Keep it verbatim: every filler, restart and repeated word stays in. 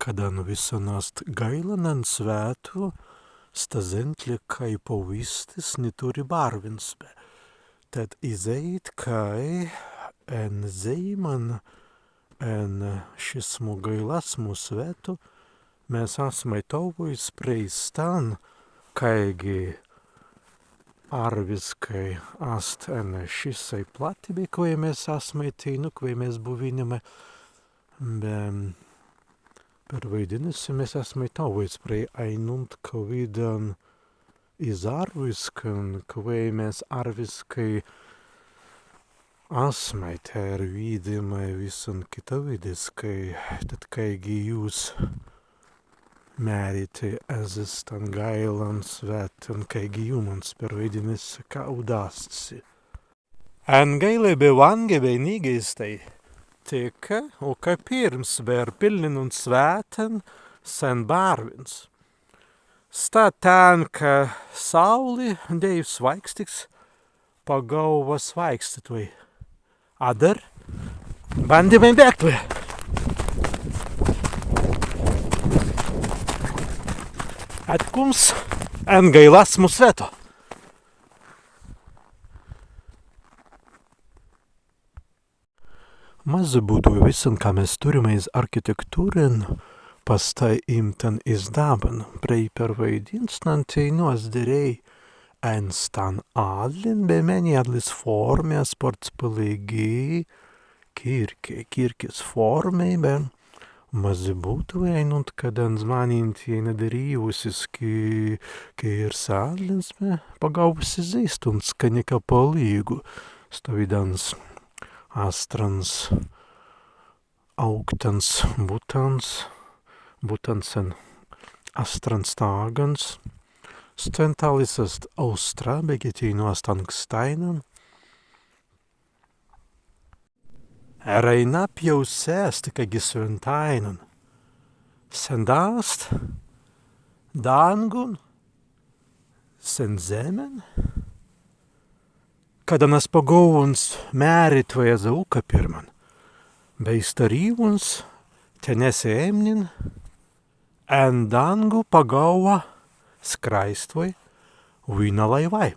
Kaddan wissan ast gaīlan en swētu, sta zentli, kāi pawīstis ni turri barwins be. Tēt izēit, kāi en zeīman, en šismu gaīlasmu swētu, mes asmai tāwuojas prei stan, kāigi arwiskai ast en šissai plattibei, kwēi mes asmai teinū, kwēi mes buwinnimai, be perwaidinna si, mes asmai tāwuojas prei ainuntkawīdan iz arwiskan, kwēi mes arwiskai asmai tēr widāimai wissan kitawīdiskai, tēt kāigi jūs mērītei ezze stan gaīlan swētan, kāigi jūmans perwaidinna si, ka audāst si. En gaīlai be wāngi be niggeistai tēr ukapirms be erpilninuns swētan sen barwins. Sta tenka saūli, dēiws swāikstis, pagaūwa swāikstitwei. Adder bāndimai bēgtwei. Etkūmps en gaīlasmu swētu. Mazzi būtwei wissan, ka mes turrimai iz architektūrin, pastāi īmtan iz dabban. Prei perwaidīnsnan teinū as dirēi en stan allin, be mennei allis fōrmei ast spārts palīgi kīrkei, kīrkis fōrmei, be mazzi būtwei ainuntkaddan zmānentei nadirīwusis ki-, kīrs allins be pagaūwusis zīstuns, ka nika palīgu stawīdans astrans auktans buttans, buttans en astrans tāgans. Stwen tālis ast austra, beggi teinū ast ankstāinan. Eraīna pjausi ast kāigi swintāinan. Sen dāst dāngun, sen zemmin. Kaddan as pagaūwuns mēritwei ezze ukapirman, be iztarīwuns tenesse emnin, en dāngu pagaūwa skraīstwei wīna laīwai.